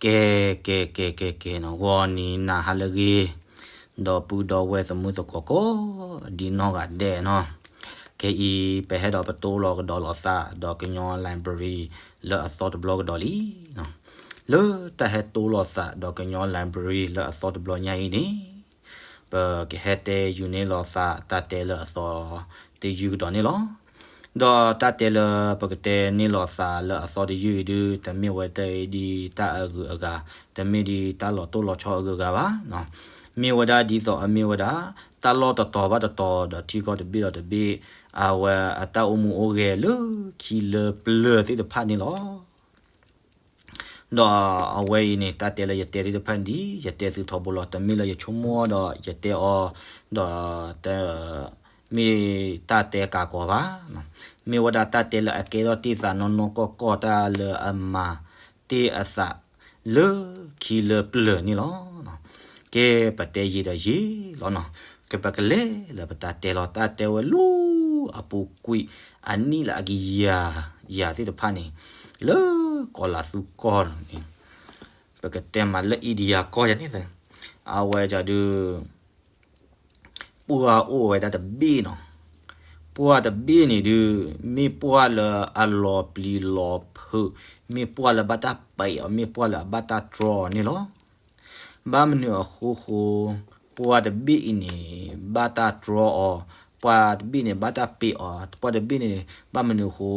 ကဲ ကဲ ကဲ ကဲ ကဲနီၤ ဂီၤနံၤနၤဟါလၢအဂ့ၤ, ဒီပုၢ်ဒီဝဲၢ်သမုၢ်သကိးကိး ဒ်နီၢ်ဂၤဒဲးနီၤ, ခဲအံၤ ပဟဲဒီးပတိၢ်လီၤကဒီးလိာ်သး ဒီးကညီ library လၢအသီတဘျီကဒီးလံနီၤ, လၢတၢ်ဟဲတိၢ်လိာ်သး ဒီးကညီ library လၢအသီတဘျီညါအံၤန့ၣ် ပကဟဲတဲယူၤန့ၢ်လိာ်သး တၢ်တဲလၢအသီတယုၢ်ကဒီးန့ၣ်လီၤ. ဒီးတၢ်တဲလၢပကတဲန့ၢ်လိာ်သးလၢအသီတယုၢ်အံၤဒုး တမ့ၢ်ဝဲဒၣ်ဒ်တၢ်အဂုၤအဂၤ, တမ့ၢ်ဒ်တၢ်လီၤတိၢ်လီၤဆီအဂုၤအဂၤဘၣ်, မ့ၢ်ဝဲဒၣ်ဒ်သိးအမ့ၢ်ဝဲဒၣ် တၢ်လီၢ်တတီၤဘၣ်တတီၤ ဒီးထံကီၢ်တဘ့ၣ်ဒီးတဘ့ၣ် အဝဲအတၢ်အိၣ်မူအိၣ်ဂဲၤလၢခံလၢပျၢၤသ့ၣ်တဖၣ်န့ၣ်လီၤ. ဒီးအဝဲအံၤန့ၣ် တၢ်တဲလၢယတဲသ့ၣ်တဖၣ်န့ၣ် ယတဲသုထီဘိလီၤ. တမ့ၢ်လၢယဆိကမိၣ်ဒီးယတဲအီၤ, ဒီးတမ့ၢ်တၢ်တဲကးကီးဘၣ်, မ့ၢ်ဝဲဒၣ်တၢ်တဲလၢအကဲထီၣ်တ့ၢ်သးနီၢ်နီၢ်ကီၢ်ကီၢ် တၢ်လၢအမၤတ့ၢ်အသး လၢခံလၢပျၢၤန့ၣ်လီၤ. ကဲ ပတဲယံာ်ဒီးယံာ်လီၤနီၤ, ကဲ ပကလဲၤလၢပတၢ်တဲလီၤ. တၢ်တဲဝဲလၢအပူၤကွံာ် အနံၣ်လၢအကယၤယၤသ့ၣ်တဖၣ်န့ၣ် လၢကီၢ်လၤသူကီၢ်န့ၣ် ပကတဲမးလၢ India ကီၢ်ယၤန့ၣ်, အဝဲဒၣ်ဒုး ပှၢ်အိၣ်ဝဲဒၣ်တဘ့ၣ်နီၤ, ပှၢ်တဘ့ၣ်န့ၣ်ဒုး မ့ၢ်ပှၢ်လၢအလီၤပျံၤလီၤဖုး, မ့ၢ်ပှၢ်လၢဘၣ်တၢ်ပံးအီၤ, မ့ၢ်ပှၢ်လၢအဘၣ်တၢ်တြီအီၤန့ၣ်လီၤ. ဘၣ်မနုၤအဃိဃိ, ပှၢ်တဘ့ၣ်အံၤန့ၣ် ဘၣ်တၢ်တြီအီၤ, ပှၢ်တဘ့ၣ်န့ၣ် ဘၣ်တၢ်ပံးအီၤ, ပှၢ်တဘ့ၣ်န့ၣ် ဘၣ်မနုၤအဃိ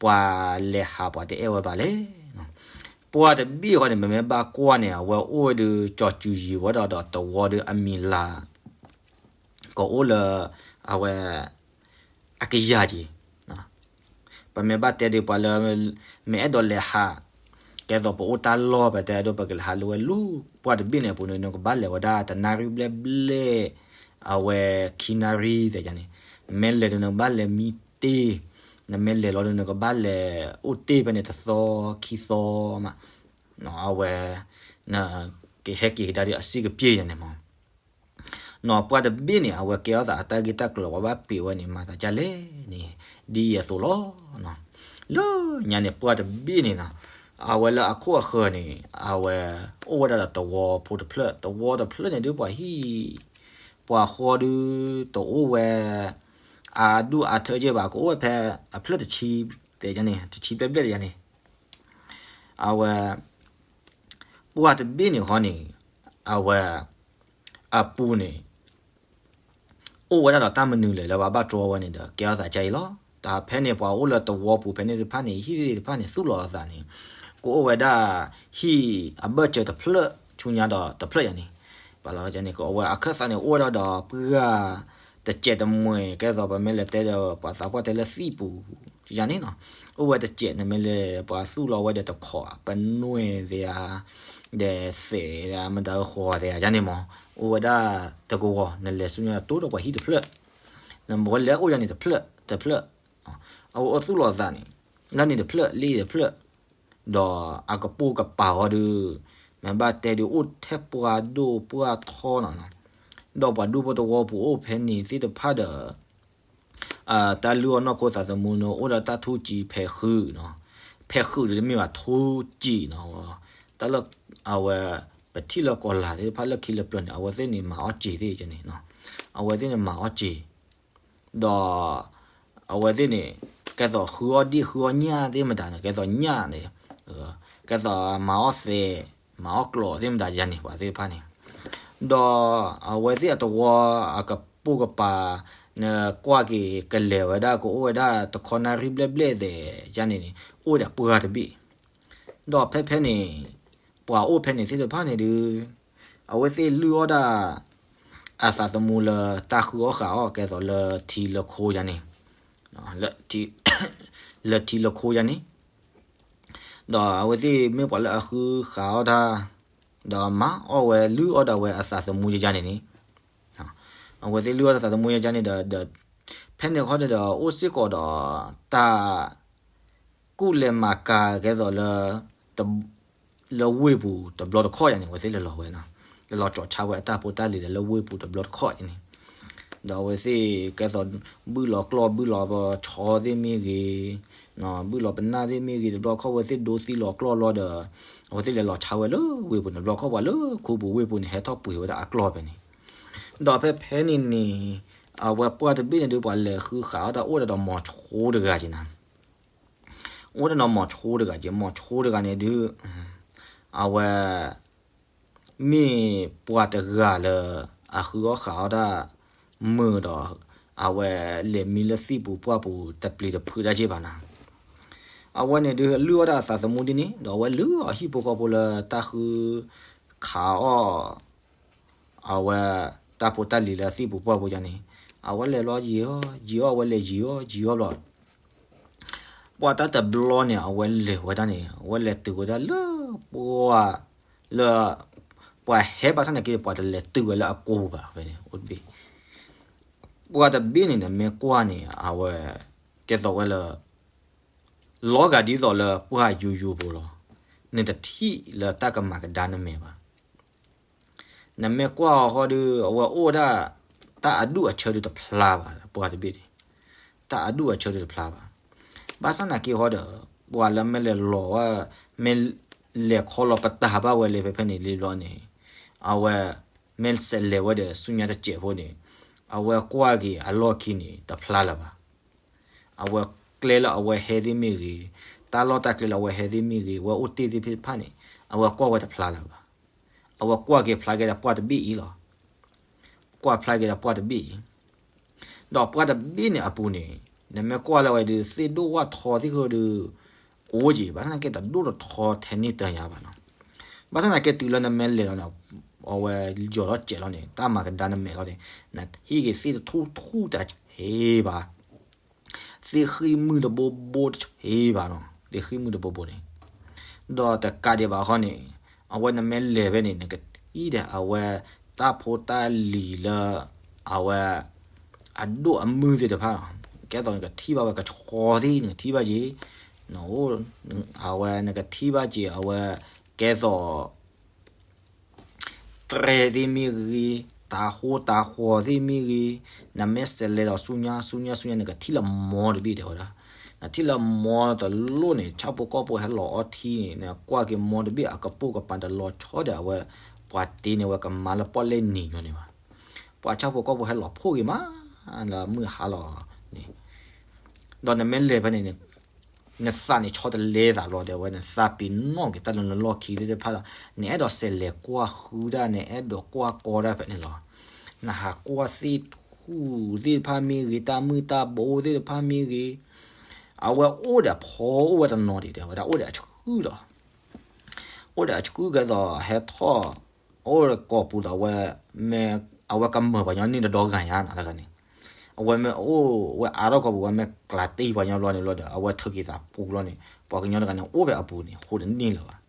ပှၤလဲၤဟးပှၤတအဲၣ်ဝဲဘၣ်လဲၣ်. ပှၢ်တဘ့ၣ်ဃီန့ၣ် ပမ့ၢ်ဘၣ်ကွၢ်န့ၣ် အဝဲအိၣ်ဝဲဒုး ကၠီၤစူၤယံၤဝဲဒၣ်ဒီးသဝီဒုးအမံၤလၤ ကအိၣ်လၢ အဝဲ အကယၤက့ၤ ပမ့ၢ်ဘၣ်တဲဒုးပှၤလၢ မ့ၢ်အဲၣ်ဒိးလဲၤဟး ကဲသိးပအိၣ်တၢ်လီၢ် ပတဲဒိးပကလဲၤဟးလၢဝဲလူၤ ပှၢ်တဘ့ၣ်န့ၣ်အပူၤန့ၣ် နကဘၣ်လဲၤဝဲဒၣ်တနၣ်ရံၣ်ဘျဲၣ်ဘျဲၣ် အဝဲခံနၣ်ရံၣ်သ့ၣ်ယါန့ၣ် နမ့ၢ်လဲၤဒုးနကဘၣ်လဲၤမံတ့ၢ် နမ့ၢ်လဲၤလီၤဒုးနကဘၣ်လဲၤအိၣ်တ့ၢ်ဖဲန့ၣ်တသီခံသီမး အဝဲ နကဟဲက့ၤကဒါဒုးအစ့ၢ်ကပျ့ၤယါန့ၣ်မး နီၤ ပှၢ်တဘ့ၣ်န့ၣ် အဝဲကဲထီၣ်သးအတၢ်ဂ့ၢ်တၢ်ကျိၤ ပှၤဘၣ်ပ့ၤဝဲန့ၣ် မၤသးဒ်လဲၣ်န့ၣ် ဒ်အံၤအသိးလီၤ. လၢညါန့ၣ် ပှၢ်တဘ့ၣ်န့ၣ်နီၤ အဝဲလၢအခိၣ်အဃၢၤန့ၣ် အဝဲအိၣ်ဝဲဒၣ်ဒီးသဝီဖိတဖျၢၣ် သဝီတဖျၢၣ်န့ၣ်ဒုးပှၤဟံၣ် ပှၤဃီဒုးတအိၣ်ဝဲ အဒူၣ်အါထၢၣ်က့ၢ်ဘၣ် ကအိၣ်ဝဲဖဲအဖျၢၣ်တဆံသ့ၣ်ယါန့ၣ် တဆံဘျဲၣ်ဘျဲၣ်သ့ၣ်ယါန့ၣ် အဝဲ ပှၢ်တဘ့ၣ်န့ၣ်ဃီန့ၣ် အဝဲ အပူၤန့ၣ် အိၣ်ဝဲဒၣ်ဒီးတၢ်မနုၤလဲၣ်လၢပှၤဘၣ်တြီဝဲန့ၣ်ဒီး ကဲထီၣ်သးဒ်အံၤလီၤ. တၢ်ဖဲန့ၣ်ပှၤအိၣ်လၢသဝီပူၤဖဲန့ၣ်တဖၣ်န့ၣ် ဟံၣ်သ့ၣ်တဖၣ်န့ၣ် သူၣ်လီၤအသးန့ၣ် ကအိၣ်ဝဲဒၣ်ဟံၣ်အဘၢၣ်စၢၤတဖျၢၣ်ဆူညါဒီးတဖျၢၣ်ယါန့ၣ် ပှၤလီၤန့ၣ် အဝဲအခၢၣ်သးန့ၣ် အိၣ်ဝဲဒၣ်ဒီးပှၢ်တစဲးတမှဲၤ ကဲသိးပမ့ၢ်လဲၤတဲဒီး ပှၤသးပှၢ်တဲလၢသံၣ်ပူၤ ယါန့ၣ်နီၤ အိၣ်ဝဲတစဲး နမ့ၢ်လဲၤပှၤသူၣ်လီၤဝဲဒီးတခိး ပနွဲၣ်သ့ၣ်ဧါ ဒီးသဲးမတၤဃီၤသ့ၣ်ဧါ ယါန့ၣ်မး အိၣ်ဝဲဒၣ်တကဝီၤ နလဲၤဆူညါတိၢ်ဒီးပှၤဟံၣ်တဖျၢၣ် နမ့ၢ်လဲၤအိၣ်ယါန့ၣ်တဖျၢၣ် တဖျၢၣ် အဝဲအိၣ်သူၣ်လီၤသးန့ၣ် လၢန့ၣ်တဖျၢၣ် လၢတဖျၢၣ် ဒီးအကပိာ်ကပၤဃီဒုး မ့ၢ်ဘၣ်တဲဒုးအိၣ်ထဲပှၤဒိၣ်ပှၢ်ထီနီၤ ဒီးပှၤဒူဖိသဝီပူၤအိၣ်ဖဲန့ၣ်သ့ၣ်တဖၣ်ဒီး တၢ်လုၢ်အီၣ်နီၢ်ခိသးသမူန့ၣ် အိၣ်ဒီးတၢ်ထူၣ်စံးဖဲးဃုာ်နီၤ ဖဲးဃုာ်ဒုးတမ့ၢ်ဘၣ်ထူၣ်စံးနီၤ တၢ်လၢ အဝဲ ပထံၣ်လၢကီၢ်လၤသ့ၣ်တဖၣ်လၢခံလၢပျၢၤန့ၣ် အဝဲသ့ၣ်န့ၣ်မၤအီၣ်စ့ၤသ့ၣ်န့ၣ်နီၤ အဝဲသ့ၣ်န့ၣ်မၤအီၣ်စ့ၤ ဒီး အဝဲသ့ၣ်န့ၣ် ကဲသိးဃုအီၣ်ဒံၣ်ဃုအီၣ်ညၣ်သ့ၣ်မတၤန့ၣ် ကဲသိးညၣ်န့ၣ် ကဲသိးမၤအီၣ်သဲး မၤအီၣ်ကျိးသ့ၣ်မတၤယါန့ၣ် ပှၤသ့ၣ်တဖၣ်န့ၣ် ဒီးအဝဲသ့ၣ်အသဝီအကပိာ်ကပၤ နကွၢ်က့ၤကလဲၤဝဲဒၣ် ကအိၣ်ဝဲဒၣ်တခီနၣ်ရံၣ်ဘျဲၣ်ဘျဲၣ်သ့ၣ်ယါန့ၣ်န့ၣ် အိၣ်ဝဲဒၣ်ပှၢ်တဘ့ၣ် ဒီးဖဲဖဲန့ၣ် ပှၤအိၣ်ဖဲန့ၣ်သ့ၣ်တဖၣ်န့ၣ်ဒုး အဝဲသ့ၣ်လုၢ်အီၣ်ဒၣ် အသးသမူလၢတၢ်ဃုအီၣ်ဃုအီၣ် ကဲသိးလၢထံလၢခိယါန့ၣ် လၢထံလၢခိယါန့ၣ် ဒီးအဝဲသ့ၣ်မ့ၢ်ပှၤလၢအဃုဃုအီၣ်တၢ် ဒီးမၤအီၣ်ဝဲလုၢ်အီၣ်ဒၣ်ဝဲအသးသမူယါန့ၣ်န့ၣ် အဝဲသ့ၣ်လုၢ်အီၣ်တၢ်သးသမူယါန့ၣ်ဒီး ဖဲန့ၣ်ခီန့ၣ်ဒီး အိၣ်စ့ၢ်ကီးဒီး တၢ် ကူၣ်လဲၤမၤကၤကဲသိးလၢ လၢဝ့ၢ်ပူၤတဘျီတခီၣ်ယါန့ၣ် အဝဲသ့ၣ်လဲၤလီၤဝဲနီၤ လဲၤလီၤကၠီၤဆါဝဲအတၢ်ဖိတၢ်လံၤဒီးလၢဝ့ၢ်ပူၤတဘျီတခီၣ်ယါန့ၣ် ဒီးအဝဲသ့ၣ်ကဲသိး ဘုၣ်လီၤကျီၢ်ဘုၣ်လီၤပဆီသ့ၣ်မ့ၢ်ဂ့ၤ ဘုၣ်လီၤပနၢ်သ့ၣ်မ့ၢ်ဂ့ၤတဘျီခီၣ် အဝဲသ့ၣ်ဒိသံလီၤကျီၢ်လီၤဒီး အဝဲသ့ၣ်လဲၤလီၤဆါဝဲလၢဝ့ၢ်ပူၤန့ၣ် ဘျီခီၣ်ပှၤလၢခူပူၤဝ့ၢ်ပူၤန့ၣ် ဟဲထီၣ်ပှ့ၤဝဲဒၣ်အကျီၢ်ဖဲန့ၣ်, ဒီးဖဲဖဲန့ၣ်န့ၣ် အဝဲပှၢ်တဘ့ၣ်န့ၣ်ဒုး ပှၤလဲၤဃုခးအီၣ်တၢ်အိၣ်ဒီးမီၤဆိတဂၤက့ၤနၤ, အိၣ်ဒီးမီၤဆိတဂၤက့ၤ မီၤဆိတဂၤန့ၣ်ဒုး အဝဲ မ့ၢ်ပှၤတဂၤလၢ အဃုအီၣ်ဃုအီၣ်တၢ်မုာ်ဒီး အဝဲလဲၤမံလၢသ့ၣ်ပူၤပှၢ်ပူၤတပျံၤတဖုးတၢ်က့ၤဘၣ်နၤ, အဝဲန့ၣ်ဒုးလုၢ်အီၣ်တၢ်သးသမူဒ်န့ၣ် ဒီးအဝဲလုၢ်အီၣ်ဟံၣ်ဖိဃီဖိလၢတၢ်ဃုခးအီၣ် အဝဲတၢ်ဖိတၢ်လံၤလၢသ့ၣ်ပူၤပှၢ်ပူၤကန့ၣ်, အဝဲလဲၤလီၤယံၤအီၣ် ယံၤအီၣ် အဝဲလဲၤယံၤအီၣ် ယံၤအီၣ်ဘျီ ပှၤတၢ်တဘျီန့ၣ် အဝဲလဲၤဝဲဒၣ်န့ၣ် အဝဲလဲၤတုၤဝဲဒၣ်လၢပှၢ်လၢ ပှၤဟဲဘၣ်ဆၣ်နာ်က့ ပှၤတလဲၤတုၤဝဲလၢအကိာ်ပူၤဘၣ်ဖဲန့ၣ် အိၣ်တဘ့ၣ်, ပှၤတဘ့ၣ်န့ၣ် နမ့ၢ်ကွၢ်န့ၣ် အဝဲ ကဲသိးဝဲလၢ လီၤဂာ်ဒ်သိးလၢပှၢ်ယိယိဖိလီၤ, နတထံၣ်လၢတၢ်ကမၤကဒါနမဲာ်ဘၣ် နမ့ၢ်ကွၢ်အီၤဃီဒီး အဝဲအိၣ်ဝဲဒၣ် တၢ်အဒူၣ်အဆၢဒုးတဖျါဘၣ် ပှၤတဘ့ၣ်န့ၣ်, တၢ်အဒူၣ်အဆၢဒုးတဖျါဘၣ်. ဘၣ်ဆၣ်နာ်က့ဃီဒီး ပှၤလၢမ့ၢ်လဲၤလီၤဝဲ မ့ၢ်လဲၤခီလီၤပတာ်ဘၣ်ဝဲလၢဖဲဖဲန့ၣ်လံဘျီန့ၣ်, အဝဲ မ့ၢ်စဲးလဲၤဝဲဒီးဆူညါတစဲးဖိန့ၣ်, အဝဲကွၢ်က့ၤအလီၢ်ခံန့ၣ် တဖျါလၢၤဘၣ်. အဝဲကျဲလၢအဝဲဟဲသ့ၣ်မ့ၢ်ဂ့ၤ, တၢ်လီၢ်တၢ်ကျဲလၢအဝဲဟဲသ့ၣ်မ့ၢ်ဂ့ၤ, အဝဲအိၣ်တ့ၢ်သ့ၣ်တဖၣ်န့ၣ် အဝဲကွၢ်ဝဲတဖျါလၢၤဘၣ်. အဝဲကွၢ်က့ၤဖျါက့ၤဒီးပှၢ်တဘ့ၣ်အံၤလီၤ. ကွၢ်ဖျါက့ၤဒီးပှၢ်တဘ့ၣ်အံၤ, ဒီးပှၢ်တဘ့ၣ်န့ၣ်အပူၤန့ၣ် နမ့ၢ်ကွၢ်လၢဝဲဒုး သ့ၣ်ဒိၣ်ဝၣ်ထီသ့ၣ်ဃီဒီး အိၣ်က့ၤ ဘၣ်ဆၣ်နာ်က့တဒိၣ်တထီထဲန့ၣ်တညါဘၣ်နီၤ. ဘၣ်ဆၣ်နာ်က့တုၤလၢနမ့ၢ်လဲၤလီၤန့ၣ် အဝဲယီၤထီၣ်စဲးလီၤန့ၣ် တၢ်မၤကဒါနမဲာ်လီၤန့ၣ် နထံၣ်က့ၤသ့ၣ်တထူၣ်ထူၣ်တဆ့ဘၣ် သ့ၣ်ဃံၣ်မုၢ်တဘိဘိတဆ့ဘၣ်နီၤ, သ့ၣ်ဃံၣ်မုၢ်တဘိဘိန့ၣ်, ဒီးတကးဒံးဘၣ်ဃီန့ၣ် အဝဲနမ့ၢ်လဲၤဖဲန့ၣ် နကထံၣ်ဒီးအဝဲ တၢ်ဖိတၢ်လံၤလၢ အဝဲ အဒိၣ်အမုၢ်သ့ၣ်တဖၣ်နီၤ, ကဲသိးနကထံၣ်ဘၣ်ဝဲကဆှီသ့ၣ် နကထံၣ်ဘၣ်က့ၤ အဝဲနကထံၣ်ဘၣ်က့ၤအဝဲ ကဲသိး တြဲၤသ့ၣ်မ့ၢ်ဂ့ၤ, တၤဟိတၤဃီၤသ့ၣ်မ့ၢ်ဂ့ၤ, နမ့ၢ်စဲးလဲၤဒီးဆူညါ ဆူညါ ဆူညါ နကထံၣ်လၢမီတဘ့ၣ်တဲဝဲဒၣ်. နထံၣ်လၢမီတလိၣ်န့ၣ် ဆၣ်ဖိကီၢ်ဖိဟဲလီၤအီထံန့ၣ် နကွၢ်က့ၤမီတဘ့ၣ်အကပိာ်ကပၤတလီၤဆီဒီးအဝဲ ပှၤတ့န့ၢ်ဝဲကမါလၢပီၣ်လဲၣ်နံၤညီန့ၣ်ဘၣ်. ပှၤဆၣ်ဖိကီၢ်ဖိဟဲလီၤဖှိၣ်က့ၤမး လၢမုၢ်ဟါလီၤန့ၣ် ဒီးနမ့ၢ်လဲၤဖဲန့ၣ်န့ၣ် နသးန့ၣ်ဆီတလဲသးဘျီဒီး အဝဲနသးပ့ၤနီၣ်က့ၤတၢ်လၢနလီၢ်ခံသ့ၣ်တဖၣ်လီၤ. နအဲၣ်ဒိးစဲးလဲၤကွၢ်ဃုတၢ် နအဲၣ်ဒိးကွၢ်ကီတၢ်ဖဲန့ၣ်လီၤ. နဟးကွၢ်သ့ၣ်ထူၣ်သ့ၣ်တဖၣ်မ့ၢ်ဂ့ၤ, တၢ်မုၢ်တၢ်ဘိသ့ၣ်တဖၣ်မ့ၢ်ဂ့ၤ, အဝဲအိၣ်ဒီးဖီအိၣ်ဝဲတနီၤဒံး တဲဝဲဒၣ် အိၣ်ဒီးအဆှုၣ်ဒီး အိၣ်ဒီးအဆှုၣ်ကဲသိးဟဲထီၣ် အိၣ်ဒီးကိာ်ပူၤဒီးအဝဲ မ့ၢ် အဝဲကမၢၢ်ပှၤညီန့ၢ်တဒီဂၤညါနီၤတဂၤန့ၣ်, အဝဲမ့ၢ်အိၣ်ဝဲအါထီၣ်ကိာ်ပူၤ အဝဲမ့ၢ်ကျးတ့ၢ်ပှၤညီဘျီန့ၣ်ဘျီဒီး အဝဲထုးက့ၤသးပူၤဘျီန့ၣ် ပှၤကညီတဂၤန့ၣ် အိၣ်ဖဲအပူၤန့ၣ် ဃိတန့ၢ်လၢၤဘၣ်.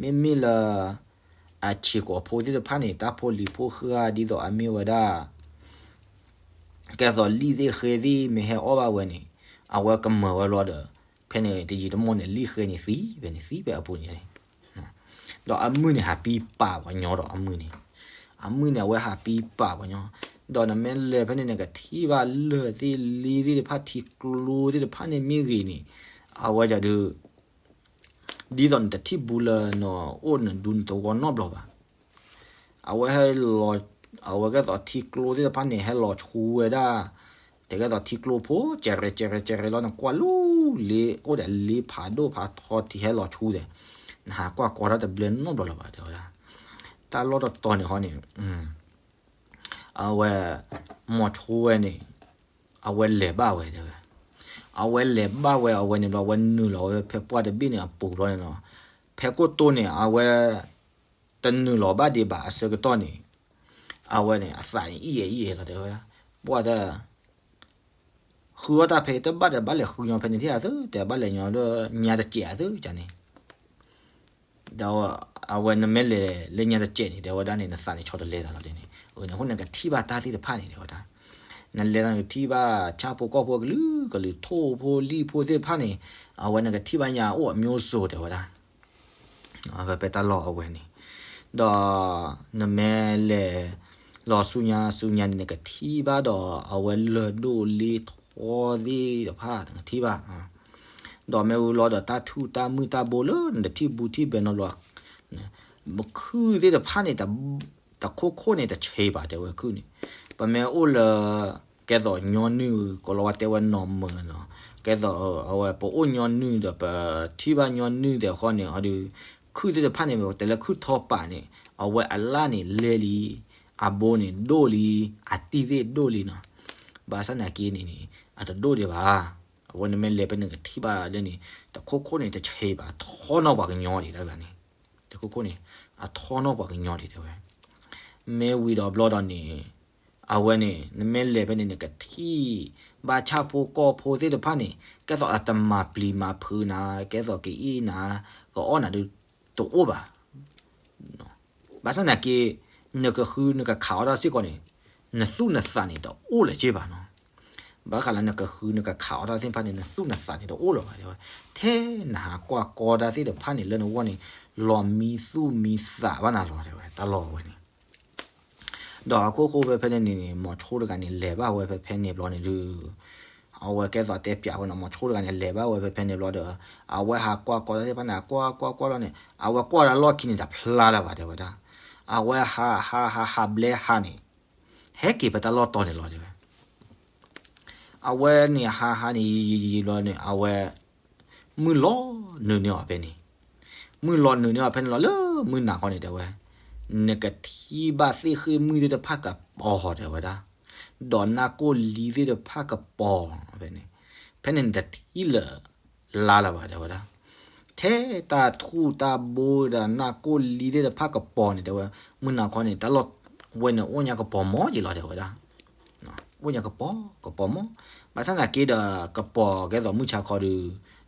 မ့မ့ၢ်လၢ အဆံးကိာ်ဖိသ့ၣ်တဖၣ်န့ၣ် တၢ်ဖိလံၤဖိဃၢ်ဒ်သိးအမ့ၢ်ဝဲဒၣ် ကဲသိးလံာ်သ့ၣ်ဃဲသ့ၣ်မ့ၢ်ဟဲအီၣ်ဘၣ်ဝဲန့ၣ် အဝဲကမၢၢ်ဝဲဘျီဒီး ဖဲန့ၣ်တယံာ်တမီၢ်န့ၣ် လံာ်ဃဲန့ၣ်သံဖဲန့ၣ် သံဖဲအပူၤန့ၣ် ဒီးအမုၢ်န့ၣ်ဟးပံပာ်ပှၤညီဒီးအမုၢ်န့ၣ်, အမုၢ်န့ၣ်အဝဲဟးပံပာ်ပှၤညီ, ဒီးနမ့ၢ်လဲၤဖဲန့ၣ် နကထံၣ်ဘၣ်လၢၢ်သ့ၣ်လ့သ့ၣ်တဖၣ်ထံကျိသ့ၣ်တဖၣ်န့ၣ်မ့ၢ်ဂ့ၤန့ၣ်, အဝဲဒုး ဒ်သိးနတထံၣ်ဘူးလၢနအိၣ်နဒူနသဝီနီတဘျီဘၣ်. အဝဲဟဲလီၤ အဝဲကဲသိးထံကျိသ့ၣ်တဖၣ်န့ၣ် ဟဲလီၤဆူဝဲဒၣ် တဲကဲသိးထံကျိဖိ ကဲရဲကဲရဲကဲရဲလီၤ နကွၢ်လူလ့ အိၣ်ဒီးလ့ဖးဒိၣ်ဖးထီထံဟဲလီၤဆူဒီး နဟးကွၢ်ကီတၢ်တဘျဲနီတဘျီလၢၤဘၣ် တဲဝဲဒၣ်. တၢ်လီၢ်တတီၤန့ၣ်ဃီန့ၣ် အဝဲ မီၤဆိဝဲန့ၣ် အဝဲလဲၤဘၣ်ဝဲတဲဝဲ, အဝဲလဲၤဘၣ်ဝဲအဝဲန့ၣ်ဘျီ အဝဲနုာ်လီၤဝဲဖဲပှၢ်တဘ့ၣ်န့ၣ်အပူၤဘျီန့ၣ်လီၤ. ဖဲကိၣ်တိန့ၣ် အဝဲ တနုာ်လီၤဘၣ်ဒံးဘၣ်အဆၢကတီၢ်န့ၣ် အဝဲန့ၣ် အသးန့ၣ်အံၣ်အံၣ်လီၤတဲဝဲ, ပှၢ်တၢ် ဃုအီၣ်တၢ်ဖဲ တဘၣ်ဒီးဘၣ်လဲၤဃုညီဖဲန့ၣ်ထံၣ်အသၢ တဲဘၣ်လဲၤညီဒီးညါတစဲးအသၢန့ၣ် ဒီးအဝဲနမ့ၢ်လဲၤလၢညါတစဲးန့ၣ် တဲဝဲဒၣ်န့ၣ် နသးန့ၣ်ဆီတလဲသးလီၤတဲန့ၣ်, အန့ၣ်အဃိနကထံၣ်ဘၣ်တၢ်သ့ၣ်တဖၣ်န့ၣ် တဲဝဲဒၣ်, နလဲၤနကထံၣ်ဘၣ်ဆၣ်ဖိကီၢ်ဖိကလုာ်ကလုာ် ထိၣ်ဖိလံၣ်ဖိသ့ၣ်တဖၣ်န့ၣ် အဝဲနကထံၣ်ဘၣ်ညါအိၣ်အမျိုးစုံတဲဝဲဒၣ် ဖဲတၢ်လီၢ်အဝဲန့ၣ်, ဒီး နမ့ၢ်လဲၤလီၤဆူညါဆူညါန့ၣ် နကထံၣ်ဘၣ်ဒီးအဝဲလၢၢ်ဒိၣ်လ့ထီသ့ၣ်တဖၣ် နကထံၣ်ဘၣ်, ဒီးမ့ၢ်ဝံၤလီၤဒီးတၢ်ထူၣ်တၢ်မုၢ်တၢ်ဘိလၢနတထံၣ်ဘူးထံၣ်ဘဲနီတဘျီ ခုၣ်သ့ၣ်တဖၣ်န့ၣ် တခိၣ်ခိၣ်န့ၣ်တဆံးဘၣ် တဲဝဲခုၣ်န့ၣ်. ပမ့ၢ်အိၣ်လၢ ကဲသိးညီနုၢ် ကိးလီၤဝဲတဲဝဲနီၢ်မၢၤနီၤ, ကဲသိးအဝဲပအိၣ်ညီနုၢ်ဒီး ပထံၣ်ဘၣ်ညီနုၢ်ဒီးဃီန့ၣ် အီၤဒုး ခုၣ်သ့ၣ်တဖၣ်န့ၣ် တဲလၢခုၣ်ထီပာ်န့ၣ် အဝဲအလၣ်န့ၣ်လဲၢ်လံ, အဘိန့ၣ်ဒိၣ်လံ, အတံၢ်သ့ၣ်ဒိၣ်လံနီၤ. ဘၣ်ဆၣ်သနာ်က့န့ၣ်န့ၣ် အတဒိၣ်ဒံးဘၣ်. အဝဲနမ့ၢ်လဲၤဖဲန့ၣ် နကထံၣ်ဘၣ်လၢန့ၣ် တခိၣ်ခိၣ်န့ၣ်တဆံးဘၣ်, ထီနီၢ်ပှၤကညီဒံးတဂၤန့ၣ်, တခိၣ်ခိၣ်န့ၣ် အထီနီၢ်ပှၤကညီဒံး တဲဝဲ. မ့ၢ်ဝံၤဒီးဘျီဒီးန့ၣ် အဝဲန့ၣ် နမ့ၢ်လဲၤဖဲန့ၣ် နကထံၣ်ဘၣ်ဆၣ်ဖိကီၢ်ဖိသ့ၣ်တဖၣ်န့ၣ် ကဲသိးအတမၤပျံၤမၤဖုးနၤ, ကဲသိးကအ့ၣ်နၤ, ကအီၣ်နၤဒုးတအိၣ်ဘၣ်. ဘၣ်ဆၣ်သနာ်က့ နကဃုနကခးအီၣ်တၢ်စ့ၢ်ကီးန့ၣ် နသူၣ်နသးန့ၣ်တအိၣ်လၢၤက့ဘၣ်နီၤ. ဘၣ်ဃးလၢနကဃုနကခးအီၣ်တၢ်သ့ၣ်တဖၣ်န့ၣ် နသူၣ်နသးန့ၣ်တအိၣ်လၢၤဘၣ် တဲဝဲ. ထဲနဟးကွၢ်ကီတၢ်သ့ၣ်တဖၣ်န့ၣ် လၢနဂီၢ်န့ၣ် လီၤမံသူၣ်မံသးဘၣ်နၤလီၤ တဲဝဲ တၢ်လီၢ်ဝဲန့ၣ်. ဒီးအခိၣ်ဃိဖဲဖဲန့ၣ်န့ၣ် မိၤဆိတဂၤန့ၣ် လဲၤဘၣ်ဝဲဖဲဖဲန့ၣ်ဘျီန့ၣ်ဒုး အဝဲကဲသိးတဲပၠးဝဲနီၤ, မိၤဆိတဂၤန့ၣ် လဲၤဘၣ်ဝဲဖဲဖဲန့ၣ်ဘျီဒီး အဝဲဟးကွၢ်ကီတၢ်သ့ၣ်တဖၣ်န့ၣ် အကွၢ်ကွၢ်ကွၢ်လီၤန့ၣ် အဝဲကွၢ်ဒီးလီၢ်ခံန့ၣ် တဖျါလၢၤဘၣ် တဲဝဲဒၣ်. အဝဲဟးဟးဟးဟးဘျဲဟးန့ၣ် ဟဲက့ၤဖဲတၢ်လီၢ်တီၤန့ၣ်လီၤ တဲဝဲ. အဝဲန့ၣ်ဟးဟးန့ၣ် ယံာ်ယံာ်ယံာ်ဘျီန့ၣ် အဝဲ မုၢ်လီၤနုာ်န့ၢ်အီၤဖဲန့ၣ်, မုၢ်လီၤနုာ်န့ၢ်အီၤဖဲန့ၣ်လီၤ လၢမုၢ်နၤခီန့ၣ် တဲဝဲ, နကထံၣ်ဘၣ်သ့ၣ်ဃ့ၢ်မုၢ်သ့ၣ်တဖၣ်ကပီၤ တဲဝဲဒၣ်, ဒီးနၢ်ကိၢ်လံသ့ၣ်တဖၣ်ကပီၤဖဲန့ၣ်, ဖဲန့ၣ်နတထံၣ်လၢၤ လါလၢၤဘၣ် တဲဝဲဒၣ်. ထဲတၢ်ထူၣ်တၢ်ဘိဒီးနၢ်ကိၢ်လံသ့ၣ်တဖၣ်ကပီၤန့ၣ် တဲဝဲ, မုၢ်နၤခီန့ၣ် တၢ်လီၢ်ဝဲန့ၣ် အိၣ်ညါကပီၤမီၢ်ယံၤလီၤ တဲဝဲဒၣ်. အိၣ်ညါကပီၤ ကပီၤမီၢ်, ဘၣ်ဆၣ်သနာ်က့ဒီး ကပီၤကဲသိးမုၢ်ဆါခီဒီး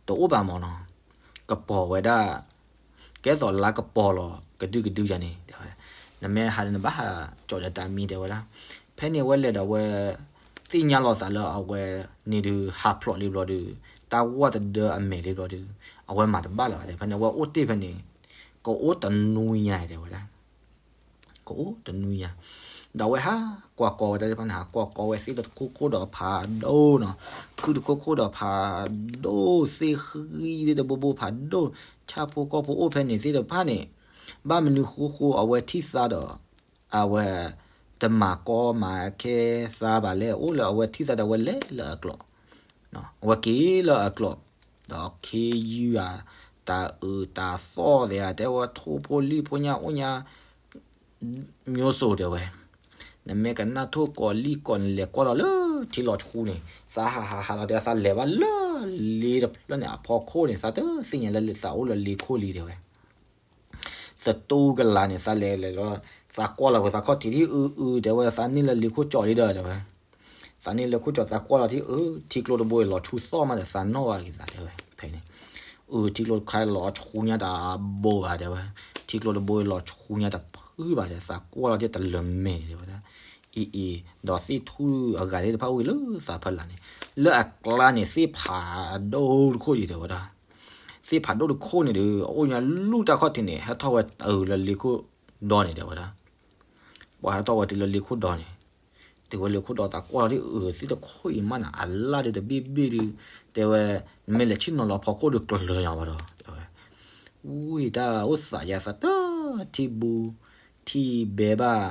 တအိၣ်ဘၣ်မီၢ်နီၤ, ကပီၤဝဲဒၣ် ကဲသိးလါကပီၤလီၤ ကဒုကဒုယၤန့ၣ် တဲဝဲ, နမ့ၢ်ဟးဒီးနဘၣ်ဟးကၠီၤဒီးတၢ်မံ တဲဝဲဒၣ်. ဖဲန့ၣ်အဝဲလဲၤဒီးအဝဲ သ့ၣ်ညါလီၤသးလၢအဝဲန့ၣ်ဒုးဟးဖျိးလံဘျီဒီး တၢ်ဝီၢ်တဒၢအမဲာ်လံဘျီဒီး အဝဲမၤတဘၣ်လၢၤဘၣ် တဲ ဖဲန့ၣ် အဝဲအိၣ်တ့ၢ်ဖဲန့ၣ် ကအိၣ်တနွံညါ တဲဝဲဒၣ်. ကအိၣ်တနွံညါ, ဒီးအဝဲဟးကွၢ်ကီဝဲတၢ်သ့ၣ်တဖၣ်န့ၣ် ဟးကွၢ်ကီဝဲသ့ၣ်တခိၣ်ခိၣ်ဒီးဖးဒိၣ်နီၤ, ခုၣ်တခိၣ်ခိၣ်ဒီးဖးဒိၣ်, သ့ၣ်ဃံသ့ၣ်တဘိဘိဖးဒိၣ်, ဆၣ်ဖိကီၢ်ဖိအိၣ်ဖဲန့ၣ်သ့ၣ်တဖၣ်န့ၣ် ဘၣ်မနုၤဃိဃိ အဝဲထံၣ်သါဒီး အဝဲတမၤကီမၤခဲသါဘၣ်လဲၣ်, အိၣ်လၢအဝဲထံၣ်သါဒီးအဝဲလဲၤလၢအကျိၤ, အဝဲက့ၤလၢအကျိၤ, ဒီးခ့ယုၢ်ဧါ, တၤအုးတၤသီၣ်သ့ၣ်ဧါ, တဲဝဲထိၣ်ဖိလံၣ်ဖိညၣ်အိၣ်ညါ မျိုးစုံ တဲဝဲ, နမ့ၢ်ကနၣ်ထိၣ်ကိးလံၣ်ကိးန့ၣ် လဲၤကွၢ်လီၤလၢထံလီၤဆူန့ၣ်, သးဟးဟးဟးလီၤ တဲဝဲ, သးလဲၤဘၣ်လၢလ့တဖျၢၣ်န့ၣ်အဖီခိၣ်န့ၣ် သးတသ့ၣ်ညါလၢသးအိၣ်လၢလ့ခိၣ်လံ တဲဝဲ. သတူၢ်ကလာ်န့ၣ် သးလဲၤလဲၤလီၤ, သးကွၢ်လီၤဝဲသးခီၣ်ထံးဒ်အုၣ်အုၣ် တဲဝဲ, သးန့ၢ်လၢလ့ခိၣ်ကၠီလံဒီး တဲဝဲ, သးန့ၢ်လၢခိၣ်ကၠီ သးကွၢ်လီၤထံအုၣ်, ထံကျိတဘိအံၤလီၤဆူသီၣ်မးဒီး သးနီၣ်ဘၣ်က့ၤသး တဲဝဲ, ဖဲန့ၣ် အုၣ် ထံကျိတခါလီၤဆူညါတဘိဘၣ် တဲဝဲ, ထံကျိတဘိအံၤလီၤဆူညါတဖုဘၣ် တဲ သးကွၢ်လီၤဒ်တလၢၤမဲာ်န့ၣ် တဲဝဲဒၣ်, အံၤအံၤ ဒီးသ့ၣ်ထူၣ်အဂၤသ့ၣ်တဖၣ်အိၣ်လၢသးဖီလာ်န့ၣ်, လၢအကျါန့ၣ် သ့ၣ်ဖးဒိၣ်တခိၣ်အံၤ တဲဝဲဒၣ်, သ့ၣ်ဖးဒိၣ်တခိၣ်န့ၣ်ဒီး အအိၣ်ညါလူၢ်တၢ်ခီၣ်ထံးန့ၣ် ဟဲထီၣ်ဝဲအုၣ်လၢလ့ခိၣ်ဒီန့ၣ် တဲဝဲဒၣ်, ပှၤဟဲထီၣ်ဝဲတုၤလၢလ့ခိၣ်ဒီန့ၣ်, တုၤဝဲလ့ခိၣ်ဒီ သးကွၢ်လီၤဒ်အုၣ်သ့ၣ်တခိၣ်အံၤမးန့ၣ် အလၣ်ဒုးတဘ့ၣ်ဘ့ၣ်ဒုး, တဲဝဲ, နမ့ၢ်လဲၤဆ့ၣ်နီၤလီၤဖီခိၣ်ဒီးကျၢၤညီဘၣ်ဒီး တဲဝဲ, ဝံၤတၢ်အိၣ်သးယၤသးတထံၣ်ဘူး ထံၣ်ဘဲဘၣ်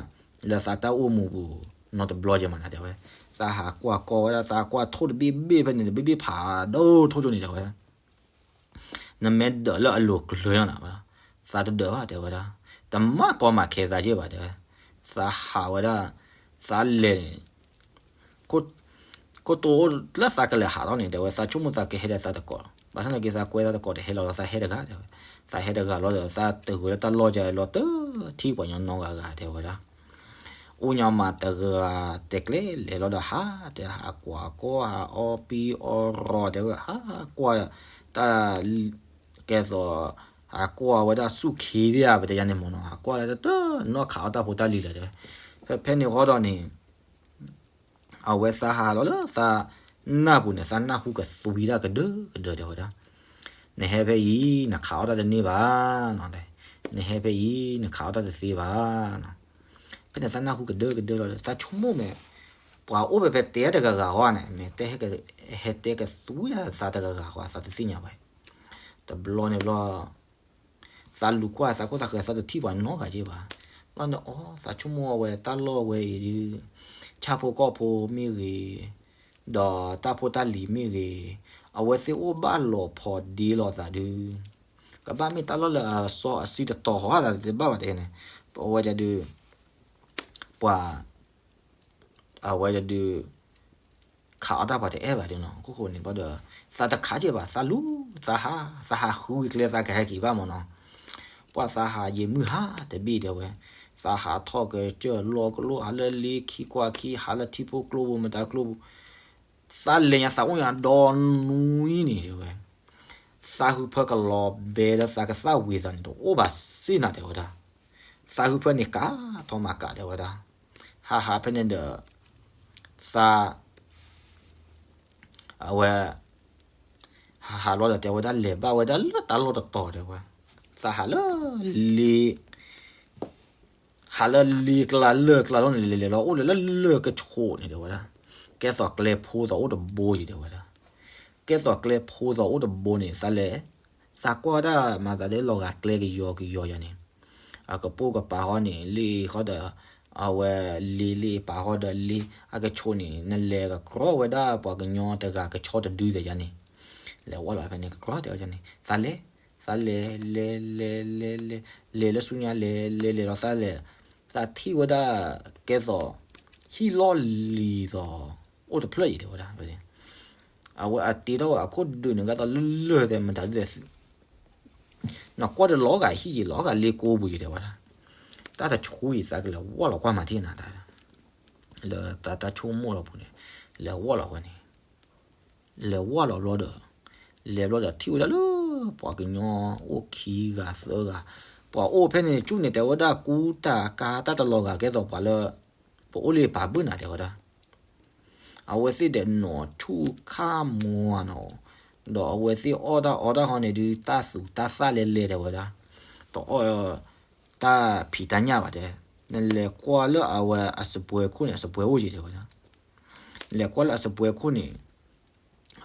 လၢသးတၢ်အိၣ်မူပူၤ နီတဘျီကဲမးနၤ တဲဝဲ, သးဟးကွၢ်ကီဝဲဒၣ် သးကွၢ်ထိၣ်တဘ့ၣ်ဘ့ၣ်ဖဲန့ၣ် တဘ့ၣ်ဘ့ၣ်ဖးဒိၣ်ထိၣ်ကၠိန့ၣ် တဲဝဲ နမ့ၢ်ဒၢးလၢအလိၤကျၢၤညါနၤဝဲ, သးတဒၢးဘၣ် တဲဝဲဒၣ်, တမၤကီမၤခဲသးက့ဘၣ် တဲဝဲ, သးဟးဝဲဒၣ်, သးလဲၤန့ၣ်, ခိၣ်တိလၢသးကလဲၤဟးထီၣ်န့ၣ် တဲဝဲ သးဆိကမိၣ်သးကဟဲဒီးသးဆိကမိၣ်သးကီး, ဘၣ်ဆၣ်သနာ်က့သးကွဲသးတကိးတဟဲလီၤလီၤ သးဟဲတဂၤ တဲဝဲ, သးဟဲတဂၤလီၤဒီး သးတဂ့ၤလၢတၢ်လီၢ်ကလီၤတထံၣ်ပှၤညီနီတဂၤဂၤ တဲဝဲဒၣ် အိၣ်ညါမးတဂၤတဲကျဲလဲၤလီၤဒီးဟး တဲဟးကွၢ်ကီ ဟးအီပံအီရီၤ တဲဝဲ ဟးကွၢ်တၢ်, ကဲသိး, ဟးကွၢ်ဝဲဒၣ်ဆူၣ်ခ့သ့ၣ်ဧါ ပတဲယါန့ၣ်မ့ၢ်နီၤ ဟးကွၢ်လၢတနီၣ်ခးအီၣ်တၢ်ဖိတၢ်လံၤလၢၤ တဲဝဲ, ဖဲဖဲန့ၣ်ဃီဒီးန့ၣ် အဝဲသးဟးလီၤလၢသးနၢ်ပူၤန့ၣ် သးနၢ်ဟူကသွံတၢ်ကဒၢကဒၢ တဲဝဲဒၣ်, နဟဲဖဲအံၤ နခးအီၣ်တၢ်တန့ၢ်ဘၣ်, နဟဲဖဲအံၤ နခးအီၣ်တၢ်တသ့ဘၣ်, ဖဲန့ၣ်သးနၢ်ဟူကဒၢကဒၢလီၤ သးဆိကမိၣ်မ့ၢ်, ပှၤအိၣ်ဖဲဖဲတဲတဂၤဂၤဃီန့ၣ် မ့ၢ်တဲဟဲကသွံတၢ်သးတဂၤဂၤဃီ သးတသ့ၣ်ညါဘၣ်, တဘျီန့ၣ်ဘျီ သးလူၤကွၢ်သးခိၣ်သးဃၢၤ သးတထံၣ်ပှၤနီတဂၤက့ဘၣ်. ဘျီန့ၣ်အီၤ သးဆိကမိၣ်အဝဲတၢ်လီၢ်ဝဲအံၤဒုး ဆၣ်ဖိကီၢ်ဖိမ့ၢ်ဂ့ၤ, ဒီးတၢ်ဖိတၢ်လံၤမ့ၢ်ဂ့ၤ, အဝဲသ့ၣ်အိၣ်ဘၣ်လီၤဖီဒ့လီၤသးဒုး ကဘၣ်မ့ၢ်တၢ်လီၢ်လၢအစီအဆှံတတီၤဟီသးတဘၣ်ဘၣ်တဲန့ၣ်, အဝဲဒုး ပှၤ အဝဲဒုး ခးအီၣ်တၢ်ပှၤတအဲၣ်ဘၣ်ဒုးနီၤ. အခိၣ်ဃိန့ၣ်ဘၣ်ဒီး သးတခးက့ဘၣ် သးလူၤ သးဟး သးဟးဃုကျဲ သးကဟဲက့ၤဘၣ်မၢ်နီၤ. ပှၤသးဟးယံာ်မုၢ်ဟါတဘ့ၣ်တဲဝဲ, သးဟးထီၣ်ကစၢၢ်လီၢ်ကလိၣ် ဟးလၢလ့ခံကွၢ်ခံ ဟးလၢထံဖိကျိပူၤမတၤကျိပူၤ သးလဲၤညါသးအိၣ်ညါဒီနွံန့ၣ်တဲဝဲ, သးဟုဖၢကလီၤဘဲလၢသးကသၣ်ဝံၤသးန့ၣ် တအိၣ်ဘၣ်စ့ၢ်နၤတဲဝဲဒၣ်. သးဟုဖၢန့ၣ်ကးထီၣ်မၤကးတဲဝဲဒၣ်. ဟးဟးဖဲန့ၣ်ဒီး သး အဝဲ ဟးဟးလီၤဒီးတဲဝဲဒၣ် လဲၤဘၣ်ဝဲဒၣ်လၢတၢ်လီၢ်တတီၤတဲဝဲ, သးဟးလၢလ့ ဟးလၢလ့ကျါလၢၢ်ကျါလီၤန့ၣ် လဲၤလဲၤလီၤအိၣ်လၢလၢၢ်ကဆိးန့ၣ်တဲဝဲဒၣ်, ကဲသိးကျဲဖိသိးအိၣ်တဘိယံၤတဲဝဲဒၣ်. ကဲသိးကျဲဖိသိးအိၣ်တဘိန့ၣ် သးလဲၤ သးကွၢ်ဝဲဒၣ်မၤသးဒ်လီၤဂာ်ကျဲကယီကယီယၤန့ၣ်, အကပိာ်ကပၤဃီန့ၣ် လ့ၣ်ဃီဒီး အဝဲလ့လ့ပာ်ဃီဒီးလ့ အကဆိးန့ၣ် နလဲၤကကြီဝဲဒၣ်ပှၤကညီတဂၤကဆီတဒုသ့ၣ်ယၤန့ၣ်, လဲၤဝဲလီၤဖဲန့ၣ် ကကြီတဲဝဲန့ၣ် သးလဲၤ သးလဲၤ လဲၤ လဲၤ လဲၤ လဲၤ လဲၤလၢဆူညါ လဲၤ လဲၤ လဲၤလီၤသးလဲၤ, သးထံၣ်ဝဲဒၣ် ကဲသိး ဟံၣ်လီၢ်လံၤသိး အိၣ်တဖျၢၣ်အံၤတဲဝဲဒၣ်. အဝဲအတ့ထီၣ်ဝဲအခိၣ်ဒုးန့ၣ် ကဲသိးလၢလၢၢ်သဲးမတၤဒုးသဲး နကွၢ်တလီၤဂာ်ဟံၣ်ယံၤ လီၤဂာ်လ့ကိပူၤယံၤတဲဝဲဒၣ်. တၢ်တဆူအံၤ သးကလဲၤဝဲလီၤကွၢ်မၤထံၣ်နၤ, လၢတၢ်ဆိကမိၣ်လီၤပူၤန့ၣ် လဲၤဝဲလီၤဝဲန့ၣ် လဲၤဝဲလီၤဘျီဒီး လဲၤဘျီဒီးထံၣ်ဝဲဒၣ်လၢ ပှၤကညီအိၣ်ခံဂၤသၢဂၤ, ပှၤအိၣ်ဖဲန့ၣ်ဆူၣ်န့ၣ် တဲဝဲဒၣ်ကူတၢ်ကါတၢ်တလီၤဂာ်ကဲသိးပှၤလၢ ပအိၣ်လၢပာ်ဘၣ်နၤတဲဝဲဒၣ်. အဝဲသ့ၣ်ဒီးနီၢ်ဆူၣ်ခၣ်မီၤနီၤ, ဒီးအဝဲသ့ၣ်အီၣ်တၢ်အီတၢ်ဟီန့ၣ်ဒုး တၢ်သူၣ်တၢ်သၣ်လဲၤလဲၤတဲဝဲဒၣ်, တအီၣ်တၢ်ဖံးတၢ်ညၣ်ဘၣ်တဲ, နလဲၤကွၢ်လၢအဝဲအစပွဲခိၣ်န့ၣ် အစပွဲအိၣ်က့ၤတဲဝဲဒၣ်. လဲၤကွၢ်လၢအစပွဲခိၣ်န့ၣ်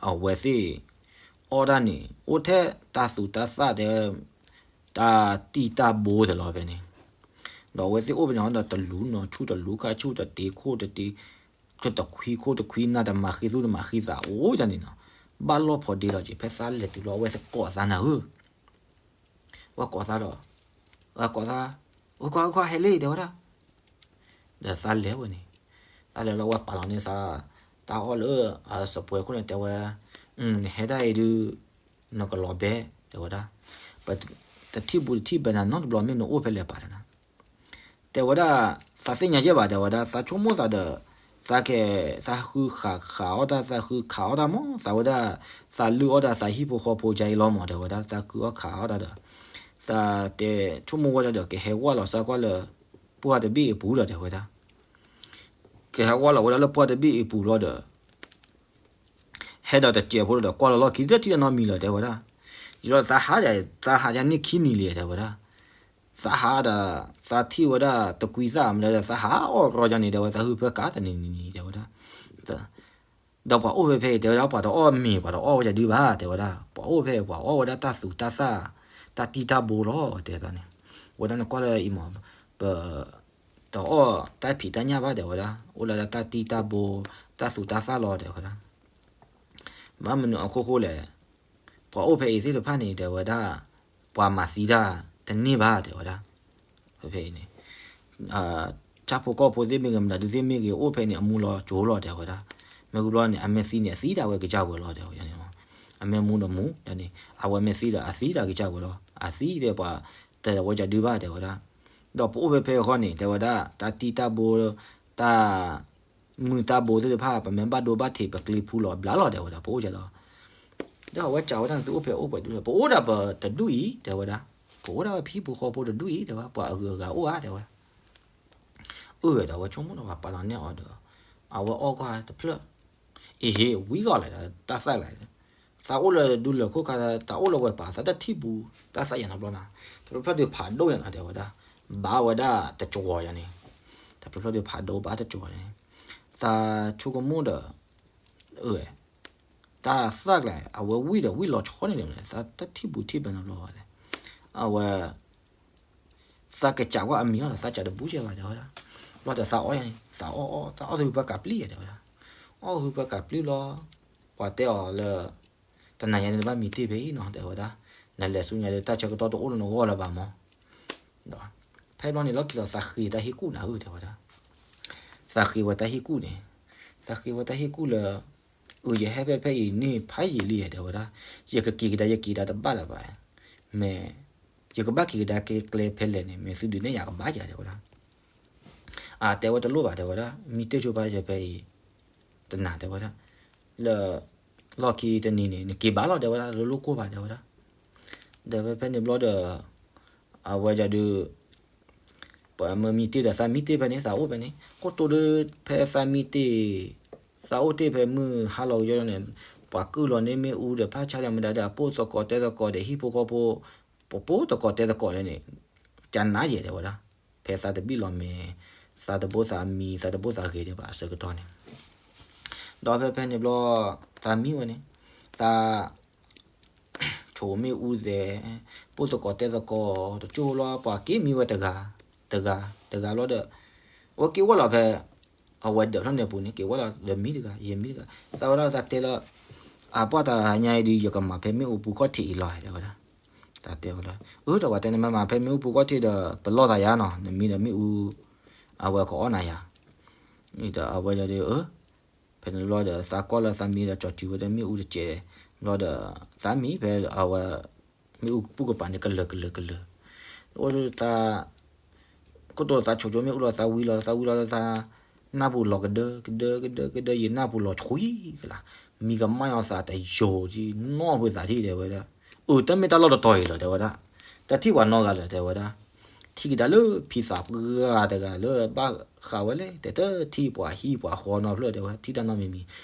အဝဲသ့ၣ် အီၣ်ဒၣ်န့ၣ် အိၣ်ထဲတၢ်သူၣ်တၢ်သၣ်တဲ တၢ်တံၢ်တၢ်ဘိသ့ၣ်လီၤဖဲန့ၣ်, ဒီးအဝဲသ့ၣ်အိၣ်ဖဲန့ၣ်ဒီး တလူၤနီၢ်ဆူၣ်တလူၤခၣ်ဆူၣ် တတ့ခိၣ်တတ့, တခွံခိၣ်တခွံနၢ် တမၤဃံသူၣ်တမၤဃံသး အိၣ်ဒၣ်န့ၣ်နီၤ, ဘၣ်လီၢ်ဖီဒ့လီၤက့ၤ ဖဲသးလဲၤတုၤလီၤ အဝဲသ့ၣ်ကိးသးနၤဧၢ ဝဲကိးသးဒီး ဝဲကိးသး, ဝဲကွၢ်ကွၢ်ဟဲလံတဲဝဲဒၣ်, ဒီးသးလဲၤဝဲန့ၣ်, သးလဲၤလီၤဝဲပာ်လီၤန့ၢ်သး, တၢ်အီၣ်လၢအစပွဲခိၣ်န့ၣ်တဲဝဲ, နဟဲဒၣ်အံၤဒုး နကလီၤဘဲ တဲဝဲဒၣ်, ပတထံၣ်ဘူးတထံၣ်ဘဲနၤနီတဘျီ မ့ၢ်နအိၣ်ဖဲလဲၣ်ပာ်လၢနၤ တဲဝဲဒၣ်, သးသ့ၣ်ညါယဲၢ်ဘၣ်တဲဝဲဒၣ်, သးဆိကမိၣ်သးဒီး သးကဲ, သးဃုခးခးအီၣ်တၢ် သးဃုခးအီၣ်တၢ်မး သးဝဲဒၣ်, သးလုၢ်အီၣ်တၢ်သးဟံၣ်ဖိဃီဖိကအံၤလီၤမး တဲဝဲဒၣ်, သးဃုအီၣ်ခးအီၣ်တၢ်ဒီး, သးတဲဆိကမိၣ်ဝဲဒၣ်ဒီး ကဟဲဝဲလီၤစၢ်ကွၢ်လၢ ပှၢ်တဘ့ၣ်အပူၤဒီးတဲဝဲဒၣ်, ကဟဲဝဲလီၤဝဲဒၣ်လၢပှၢ်တဘ့ၣ်အပူၤလီၤဒီး ဟဲဒီးတစဲးဖိဒီး ကွၢ်လီၤလီၢ်ခံ တထံၣ်နီတမံၤလၢၤတဲဝဲဒၣ်, ယလီၤသးဟး, သးဟးယၤန့ၢ်ခံနံၤလံတဲဝဲဒၣ်, သးဟးဒီး, သးထံၣ်ဝဲဒၣ်တကွံသၣ်မနုၤဒီး သးဟးအီၣ်ရီယၤန့ၣ် တဲဝဲ သးဟုဖၢကးတနံၤနံၤတဲဝဲဒၣ်, ဒီးပှၤအိၣ်ဖဲဖဲအံၤ တဲဝဲဒၣ် ပှၤတအီၣ်မ့ၤ ပှၤတအီၣ်ဝဲဒုးဘၣ်တဲဝဲဒၣ်, ပှၤအိၣ်ဖဲအံၤ ပှၤအီၣ်ဝဲဒၣ်တၢ်သူၣ်တၢ်သၣ်, တၢ်တံၢ်တၢ်ဘိလီၤတဲသးန့ၣ်, ဝဲဒၣ်နကွၢ်လၢအံၤမး, ပ တအီၣ်တၢ်ဖံးတၢ်ညၣ်ဘၣ်တဲဝဲဒၣ်, အိၣ်လၢတၢ်တံၢ်တၢ်ဘိ, တၢ်သူၣ်တၢ်သၣ်လီၤတဲဝဲဒၣ်, ဘၣ်မနုၤအခိၣ်ဃိလဲၣ်, ပှၤအိၣ်ဖဲအံၤသ့ၣ်တဖၣ်န့ၣ် တဲဝဲဒၣ်, ပှၤမၤသံတၢ်တန့ၢ်ဘၣ်တဲဝဲဒၣ်, ဖဲဖဲအံၤန့ၣ် ဆၣ်ဖိကီၢ်ဖိသ့ၣ်မ့ၢ်ဂ့ၤ မတၤဒုသ့ၣ်မ့ၢ်ဂ့ၤ အိၣ်ဖဲန့ၣ် အမူလီၤကၠိလီၤတဲဝဲဒၣ်, မ့ၢ်ဂ့ၤဘျီန့ၣ် အမ့ၢ်သံန့ၣ် အသံဒၣ်ဝဲကစၢ်ဝဲလီၤတဲဝဲဒၣ်, အမ့ၢ်မူဒီးမူ, အဝဲမ့ၢ်သံဒီးအသံဒၣ်ကစၢ်ဝဲလီၤ, အသံဒီးပှၤ တဝဲကဒုဘၣ်တဲဝဲဒၣ်, ဒီးပအိၣ်ဖဲဖဲအဃီန့ၣ် တဲဝဲဒၣ် တၢ်တံၢ်တၢ်ဘိ, တၢ် မုၢ်တၢ်ဘိသ့ၣ်တဖၣ် ပမ့ၢ်ဘၣ်ဒိဘၣ်ထံး ပကျံဖူလီၤဘျါလီၤတဲဝဲဒၣ် ပအိၣ်ကဲလီၤ, ဒီးအဝဲစံးဝဲဒၣ် နသုအိၣ်ဖဲအိၣ်ပှဲၤဒူၣ်လဲၣ်, ပအိၣ်ဒၣ်ပတဒူၣ်အံၤတဲဝဲဒၣ်, ပအိၣ်ဒၣ်ပဟံၣ်ဖိဃီဖိတဒူၣ်အံၤတဲဝဲ, ပှၤအဂုၤအဂၤအိၣ်ဧါတဲဝဲ, အၢၣ်ဒီးအဝဲဆိကမိၣ်ဒီးပှၤပာ်လီၤန့ၢ်အီၤဒီး, အဝဲအီၣ်ကွၢ်တဖျၢၣ်, အ့ဟ့ ဝံၤဂီၤလဲၣ် တၢ်သၣ်လဲၣ်, သးအိၣ်လၢဒူလၢာ်ခိၣ်ခါ တၢ်အိၣ်လၢဝဲပာ် သးတထံၣ်ဘူး တၢ်သၣ်ယၤနီတဘျီနီၤ, တဖျၢၣ်ဖျၢၣ်ဒုးဖးဒိၣ်ယၤနီၤတဲဝဲဒၣ်, ဘၣ်ဝဲဒၣ်တကဝီၤယၤန့ၣ်, တဖျၢၣ်ဖျၢၣ်ဒုးဖးဒိၣ်ဘၣ်တကဝီၤယၤန့ၣ်, သးဆိကမိၣ်ဒီး, အၢၣ်, တၢ်သၣ်ကျဲ အဝဲဝံၤဒီးဝံၤလီၤဆီန့ၣ်န့ၣ် သးတထံၣ်ဘူးထံၣ်ဘဲနီတဘျီဘၣ်လဲၣ်, အဝဲ သးကစးကွၢ်အမံၤအီၤဒီး သးစးတဘူးကဲဘၣ် တဲဝဲဒၣ်. ဘျီဒီးသးအီၣ်ယၤန့ၣ် သးအီၣ်အီၣ် သးအီၣ်သဟုပှၢ်ကးပျံၤယၤ တဲဝဲဒၣ်. အီၣ်ဟုပှၢ်ကးပျံၤလီၤ. ပှၤတဲအီၤလၢ တနၤညါန့ၣ် နဘၣ်မံတ့ၢ်ဖဲအံၤနီၤ တဲဝဲဒၣ်. နလဲၤဆူညါဒီး တၢ်ဆၢကတီၢ်တအိၣ်လၢနဂီၢ်လၢၤဘၣ်မး. ဒီး ဖဲဘျီန့ၣ် လီၢ်ခံလီၤ သးဃ့တၢ်ဟ့ၣ်ကူၣ်န့ၣ်ဧၢ တဲဝဲဒၣ်. သးဃ့ဝဲတၢ်ဟ့ၣ်ကူၣ်န့ၣ် သးဃ့ဝဲတၢ်ဟ့ၣ်ကူၣ်လၢ အၢ ယဟဲဖဲဖဲအံၤန့ၣ် ဖးယံာ်လံ တဲဝဲဒၣ်. ယကက့ၤကဒါ ယက့ၤကဒါတဘၣ်လၢၤဘၣ်. မ့ၢ် ယကဘၣ်က့ၤကဒါကျဲဖဲလဲၣ်န့ၣ် မ့ၢ်သုဒုးနဲၣ်ယၤကဘၣ်ယၤ တဲဝဲဒၣ်. အတဲဝဲတလိၣ်ဘၣ် တဲဝဲဒၣ်. မံတ့ၢ်ဆိဖဲယဖဲအံၤ တနၤ တဲဝဲဒၣ်. လၢ လီၢ်ခံတနံၤန့ၣ် နက့ၤဘၣ်လီၤ တဲဝဲဒၣ် လၢလိၣ်ကိၢ်ဘၣ် တဲဝဲဒၣ်. ဒီးဖဲဖဲန့ၣ်ဘျီဒီး အဝဲဒၣ်ဒုး ပှၤမၢမံတ့ၢ်ဒီး သးမံတ့ၢ်ဖဲန့ၣ် သးအိၣ်ဖဲန့ၣ် ကိၣ်တိၢ်ဒီး ဖဲသးမံတ့ၢ် သးအိၣ်တ့ၢ်ဖဲမုၢ်ဟါလီၤကယီန့ၣ် ပှၤကုၢ်လီၤန့ၢ်မ့ၣ်အူဒီး ဖးဆါဒီးမတၤဒီး အပိၢ်သကိးတဲသကိးဒီး ဟံၣ်ဖိဃီဖိ ပပိၢ်သကိးတဲသကိးဒီးန့ၣ် ကနါယဲၢ် တဲဝဲဒၣ်. ဖဲသးတဘံၣ်လီၤမဲာ် သးတဘိသးမံ သးတဘိသးဂ့ၤဒံးဘၣ်အဆၢကတီၢ်န့ၣ် ဒီးဖဲဖဲန့ၣ်ဘျီ သးမံဝဲန့ၣ် သး ဆိးမ့ၣ်အူသဲး ပိၢ်သကိးတဲသကိး တကၠိလီၤ ပှၤက့ၤမံဝဲတဂၤ တဂၤ တဂၤဘျီဒီး အဝဲက့ၤဝဲလီၤဖဲ အဝဲဒၢးဖျၢၣ်န့ၣ်အပူၤန့ၣ် က့ၤဝဲလီၤဒီးမံတဂၤ ယမံတဂၤ သးဝဲဒၣ်သးတဲလၢ အပှၢ်တနၤညါအံၤဒုး ယကမၤဖဲမ့ၣ်အူပူၤခီၣ်ထံးအံၤလီၤ တဲဝဲဒၣ်. သးတဲဝဲလၢ အၢ ဒီးပှၤတဲနမ့ၢ်မၤဖဲမ့ၣ်အူပူၤခီၣ်ထံးဒီး ပလီၢ်သးယၤနီၤ နမံဒီးမ့ၣ်အူ အဝဲကအီၣ်နၤယၤ ဒီးအဝဲဒၣ်ဒီး အၢ ဖဲန့ၣ်ဘျီဒီး သးကွၢ်လၢသးမံဒီး ကၠီၤစုၤဝဲဒီးမ့ၣ်အူတစဲး ဘျီဒီး သးမံဖဲအဝဲ မ့ၣ်အူပူၤကပၤန့ၣ် ကလၢာ်ကလၢာ်ကလၢာ် အိၣ်သး ခိၣ်တိသးဆိးကၠိမ့ၣ်အူလီၤ သးဝံလီၤ သးဝံလီၤ သး နၢ်ပူၤလီၤကဒၢကဒၢကဒၢကဒၢ ယနၢ်ပူၤလီၤဆှံကလါ မံကမၣ်အီၤသးတယိာ်က့ နီၢ်ဖုးသးထံၣ် တဲဝဲဒၣ်. အၢ တမ့ၢ်တၢ်လီၢ်တတီၤအံၤလီၤ တဲဝဲဒၣ်. တထံၣ်ပှၤနီတဂၤလၢၤ တဲဝဲဒၣ်. ထံၣ်ကဒါလၢဖံသးပှၢ်တဂၤလၢဘၣ်ဃးဝဲလဲၣ် တဲတထံၣ်ပှၤဟံၣ်ပှၤဃီနီတဖျၢၣ် တဲဝဲ ထံၣ်တၢ်နီတမံၤမံၤ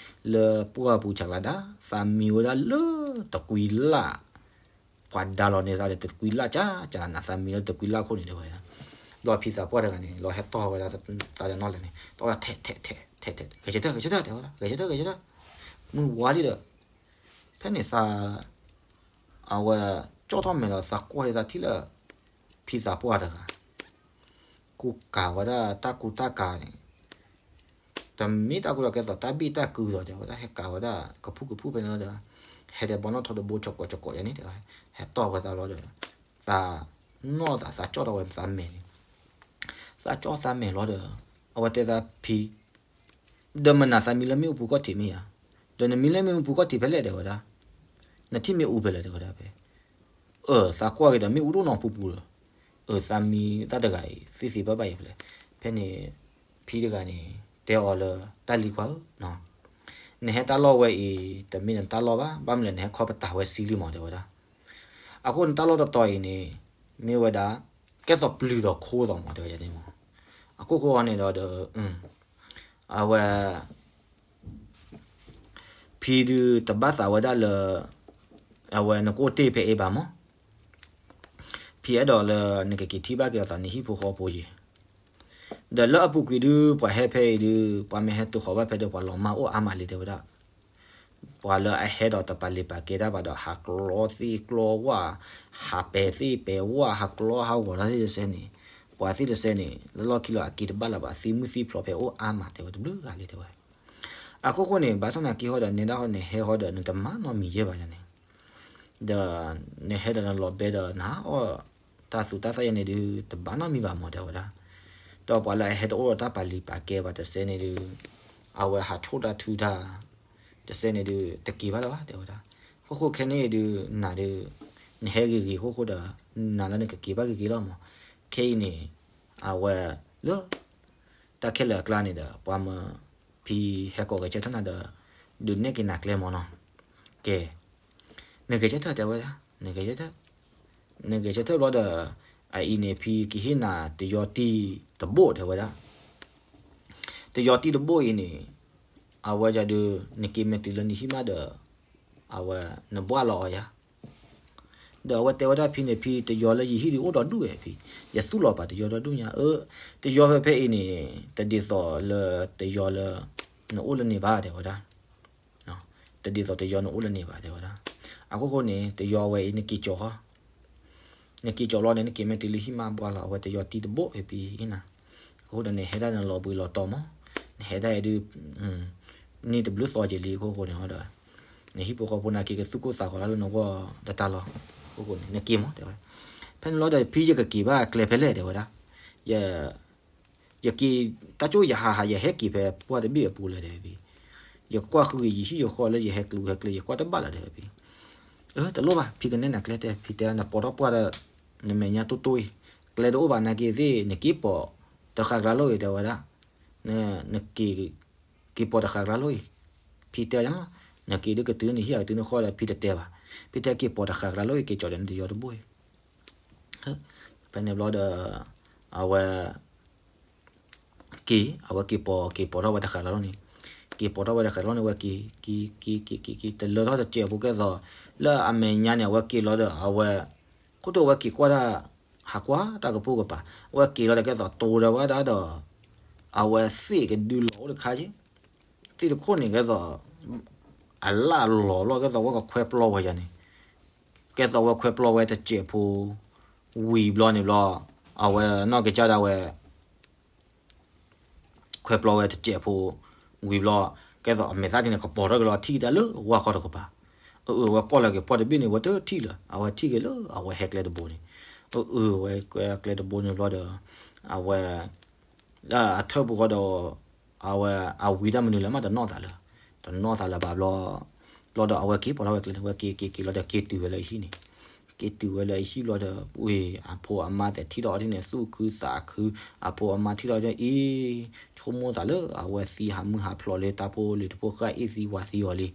လၢပှၢ်ပူၤဆးကျါဒၣ် သးမံဝဲဒၣ်လၢတကွံလၢ် ပှၤဒါလီၤန့ၢ်သးဒီးတကွံလၢ်ကၠၢ်ကၠၢ်နၤ သးမံလၢတကွံလၢ်ခိၣ်န့ၣ် တဲဝဲ. ဘျီဖံသးပှၢ်တဂၤန့ၣ် လီၤဟဲတီၢ်ဝဲဒၣ်သးဒီးနီၢ်လဲၣ်န့ၣ် တီၢ်ဝဲထဲးထဲးထဲး ထဲးထဲး ဂဲၤဆၢထၢၣ် ဂဲၤဆၢထၢၣ် တဲဝဲဒၣ် ဂဲၤဆၢထၢၣ် ဂဲၤဆၢထၢၣ် မုၢ်ဝါလံဒီး ဖဲန့ၣ်သး အဝဲကၠီၣ်ထီၣ်မဲာ်ဒီးသးကွၢ်ဒၣ်သးထံၣ်လၢ ဖံသးပှၢ်တဂၤ ကူကၤဝဲဒၣ်တၢ်ကူတၢ်ကၤန့ၣ် တမ့ၢ်တၢ်ကူတၢ်ကၤသိး တၢ်ဘ့ၣ်တၢ်ကုသိး တဲဝဲဒၣ် ဟဲကၤဝဲဒၣ်ကဖူၣ်ကဖူၣ်ဖဲန့ၣ်လီၤဒီး ဟဲဒီးဘီနီၣ်ထိးတဘိ ဆကိးဆကိးယၤန့ၣ် တဲဝဲ ဟဲတီၢ်ဝဲသးလီၤဒီး သးနီၢ်သး သးကၠီၣ်ထီၣ်ဝဲသးမဲာ်န့ၣ် သးကၠီၣ်သးမဲာ်လီၤဒီး အဝဲတဲသးဖံ ဒီးမနၤသးမံလၢမ့ၣ်အူပူၤခီၣ်ထံးမ့ၢ်ဧါ, ဒီးနမံလၢမ့ၣ်အူပူၤခီၣ်ထံးဖဲလဲၣ် တဲဝဲဒၣ်, နထံၣ်မ့ၣ်အူဖဲလဲၣ် တဲဝဲဒၣ်ဖဲ, အၢ သးကွၢ်က့ၤဒီးမ့ၣ်အူဒိၣ်နီၢ်ပူၤပူၤဒီး, အၢ သးမံတၢ်တဂၤအံၤ သ့သ့ဘၣ်ဘၣ်အံၤဖဲလဲၣ်, ဖဲန့ၣ် ဖံတဂၤန့ၣ် တဲအီၤလၢ တၢ်လံၤခွါဧၢ, နဟဲတၢ်လီၢ်ဝဲအံၤ တမ့ၢ်နတၢ်လီၢ်ဘၣ်, ဘၣ်မနုၤလဲၣ် နဟဲခီပတာ်ဝဲဆံလံမး တဲဝဲဒၣ်, အဃိနတၢ်လီၢ်တတီၤအံၤန့ၣ် မ့ၢ်ဝဲဒၣ် ကဲသိးပျုၤဒီးခိသိးမး တဲဝဲဒၣ်န့ၣ်မး, အခိၣ်ဃိန့ၣ်ဒီး အဝဲ ဖံဒုးတဘၣ်သးဝဲဒၣ်လၢ အဝဲနကအိၣ်တ့ၢ်ဖဲအံၤဘၣ်မး, ဖံအဲၣ်ဒိးလၢနကက့ၤထံၣ်ဘၣ်က့ၤအသးနဟံၣ်ဖိဃီဖိယဲၢ်, ဒီးလၢအပူၤကွံာ်ဒုး ပှၤဟဲဖဲအံၤဒုး ပှၤမ့ၢ်ဟဲတုၤဃီၤဘၣ်ဖဲဒီး ပှၤလီၤမၢ်အိၣ်အါမးလံ တဲဝဲဒၣ်, ပှၤလၢအဟဲဒီးတပာ်လံာ်ပာ်ကဲတၢ်ဘၣ်ဒီး ဟးကျီသ့ၣ်ကျီဝၣ်, ဟးပဲာ်သ့ၣ်ပဲာ်ဝၣ်, ဟးကျီဟးဂီၤတၢ်သ့ၣ်တစဲန့ၣ်, ပှၤသ့ၣ်တစဲန့ၣ် လၢလီၢ်ခံလီၤအက့ၤတဘၣ်လၢၤဘၣ်, သံမုၢ်သံဖျိးဖဲအိၣ်အါမး တဲဝဲတဘျုးဂၤလံ တဲဝဲ. အခိၣ်ဃိန့ၣ် ဘၣ်ဆၣ်သနာ်က့ဟီဒီး နဲဒၣ်ဟီန့ၣ် ဟဲဟီဒီး နတမၤနီတမံၤယဲၢ်ဘၣ်န့ၣ်, ဒီး နဟဲဒီးနလီၤဘဲဒီးနဟးအီၣ်တၢ်သူတၢ်သၣ်ယဲန့ၣ်ဒုး တဘၣ်နီတမံၤဘၣ်မး တဲဝဲဒၣ်, ဒီးပှၤလၢအဟဲတအိၣ်ဒီးတၢ်ပာ်လံာ်ပာ်ကဲဘၣ်တစဲန့ၣ်ဒုး အဝဲဟးဆိၣ်တၢ်ထုတၢ် တစဲန့ၣ်ဒုး တက့ၤဘၣ်လၢၤဘၣ် တဲဝဲဒၣ်, အခိၣ်ဃိခဲန့ၣ်ဒုး နၤဒုး နဟဲဂ့ၤဂ့ၤအခိၣ်ဃိဒီး နၤလၢနကက့ၤဘၣ်ဂ့ၤဂ့ၤလီၤမး, ခဲအံၤန့ၣ် အဝဲ လၢ တၢ်ခဲလၢာ်အကျါန့ၣ်ဒီး ပှၤမၢ ဖံဟဲကိးဂဲၤဆၢထၢၣ်နၤဒီး ဒုးနဲၣ်က့ၤနၤကျဲမးနီၤ, ကဲ နဂဲၤဆၢထၢၣ် တဲဝဲဒၣ်, နဂဲၤဆၢထၢၣ်, နဂဲၤဆၢထၢၣ်ဘျီဒီး အအံၤန့ၣ် ဖံကဟ့ၣ်နၤတယီတံၢ်တဘိ တဲဝဲဒၣ်, တယီတံၢ်တဘိအံၤန့ၣ် အဝဲဒၣ်ဒုး နက့ၤမဲာ်တုၤလၢနဟံၣ်မးဒီး အဝဲ နဘှၣ်လီၤအီၤယၤ ဒီးအဝဲတဲဝဲဒၣ်ဖံန့ၣ် ဖံတယီလၢယဟံၣ်ဒုးအိၣ်ဒီးဒူၣ်ဝဲဖံ, ယသူၣ်လီၤပာ်တယီဒီးဒူၣ်ညါ, အၢ တယီဖဲဖဲအံၤန့ၣ် တဒ်သိးလၢတယီလၢ နအိၣ်လၢန့ၣ်ဘၣ် တဲဝဲဒၣ်, တဒ်သိးတယီနအိၣ်လၢန့ၣ်ဘၣ် တဲဝဲဒၣ်, အခိၣ်ဃိန့ၣ် တယီဝဲအံၤနက့ၤကၠီၤဃီ နက့ၤကၠီဘျီန့ၣ် နက့ၤမ့ၢ်တုၤလၢဟံၣ်မးဘှါလီၤ အဝဲတယီတံၢ်တဘိအံၤဖံနၤ, အဃိဒီးနဟဲဒၣ်နလီၤဘှံးလီၤတီၤမး, နဟဲဒၣ်အံၤဒုး န့ၢ်တဘျုးသီက့ၤလံအဃိဃိန့ၣ်ဒီး နဟံၣ်ဖိဃီဖိနာ်က့ကသူၣ်ကိၢ်သးဂီၤလၢနဂီၢ်တတၢ်လီၤ, အဃိဃိန့ၣ် နက့ၤမးတဲဝဲ, ဖဲန့ၣ်လီၤဒီး ဖံယကက့ၤဘၣ်ကျဲဖဲလဲၣ်တဲဝဲဒၣ်, ယက့ၤ တၢ်ကၠိယဟးဟး ယဟဲက့ၤဖဲပှၢ်တဘ့ၣ်အပူၤလၢၤတဲဝဲဖံ, ယကွၢ်ဃုက့ၤယဟံၣ်ယဃီလၢယဟဲကျိၤဟဲကျဲ ယကွၢ်တဘၣ်လၢၤတဲဝဲဖံ, အၢ တလိၣ်ဘၣ် ဖံကနဲၣ်နၤကျဲတဲ ဖံတဲ နပိာ်ထီၣ်ပှၢ်ဒီး နမဲာ်ညါတိၢ်တိၢ်အံၤ, ကျဲတအိၣ်ဘၣ်နာ်က့သ့ၣ် နက့ၤပိာ်တဃာ်ကျါလိၣ်အံၤတဲဝဲဒၣ်, နက့ၤ က့ၤပိာ်တဃာ်ကျါလိၣ်အံၤ, ဖံတဲလီၤ, နက့ၤဒုးကတုၤနဟံၣ်အကတုၤနဃီဒီး ဖံတတဲဘၣ်, ဖံတဲက့ၤပိာ်တဃာ်ကျါလိၣ်အံၤ က့ၤကၠီဒီးနတယီတဘိအံၤ ဖဲန့ၣ်ဘျီဒီး အဝဲ က့ၤ အဝဲက့ၤပိာ် က့ၤပိာ်ထီၣ်ဝဲတဃာ်ကျါလိၣ်န့ၣ်, က့ၤပိာ်ထီၣ်ဝဲတဃာ်ကျါလိၣ်န့ၣ် အဝဲက့ၤ က့ၤ က့ၤ က့ၤ က့ၤ က့ၤ တလၢထီၣ်တစဲးဖိကဲသိး လၢအမဲာ်ညါန့ၣ် အဝဲက့ၤလီၤဒီး အဝဲ ခိၣ်တိဝဲက့ၤကွၢ်ဒၣ် ဟးကွၢ်တၢ်ကပိာ်ကပၤ, အဝဲက့ၤလီၤဒီးကဲသိးတိၤဒီးဝဲဒၣ်ဒီး အဝဲသ့ၣ်ကဒုလီၤအိၣ်တခါက့, သ့ၣ်တခိၣ်န့ၣ်ကဲသိး အလၣ်လီၤလီၤ ကဲသိးဝဲကခွဲပျီဝဲယၤန့ၣ်, ကဲသိးဝဲခွဲပျီဝဲတစဲးဖိ ဝံၤဘျီန့ၣ်ဘျီ အဝဲနီၢ်ကစၢ်ဒၣ်ဝဲ ခွဲပျီဝဲတစဲးဖိ ဝံၤဘျီ ကဲသိးအမဲာ်သၣ်ထံန့ၣ် ကပီၤထီၣ်က့ၤလီၤ ထံၣ်ကဒါလၢဝါခီတကပၤ, အအၢ ဝဲကွၢ်လီၤက့ၤပှၢ်တဘ့ၣ်န့ၣ် ဝဲတထံၣ်လၢၤ အဝဲထံၣ်က့ၤလၢအဝဲဟဲကျဲတဘိန့ၣ်, အအၢ ဝဲကွဲကျဲတဘိန့ၣ်ဘျီဒီး အဝဲ အထၢၣ်ပူၤဃီဒီး အဝဲအဝံၤတၢ်မနုၤလဲၣ်မးတနီၣ်သးလၢၤ, တနီၣ်သးလၢၤဘၣ်ဘျီ, ဘျီဒီးအဝဲက့ၤပိာ်ထီၣ်ဝဲကျဲန့ၣ် ဝဲက့ၤက့ၤက့ၤလီၤဒီးက့ၤတုၤဝဲလၢအဟံၣ်န့ၣ်, က့ၤတုၤဝဲလၢအဟံၣ်ဘျီဒီး ဝ့ၢ်အဖိအမါသဲးထံၣ်ထီၣ်အီၤဒ်န့ၣ် သူၣ်ခုသးခု, အဖိအမါထံၣ်ထီၣ်အီၤဒ်န့ၣ် အံၤ ဆိကမိၣ်သးလၢအဝဲသံဟးမုၢ်ဟးဖျိးလၢတၢ်ဖိလံၤတဖိဃၣ်အ့ၣ်သံဝၤသံအီၤလံ,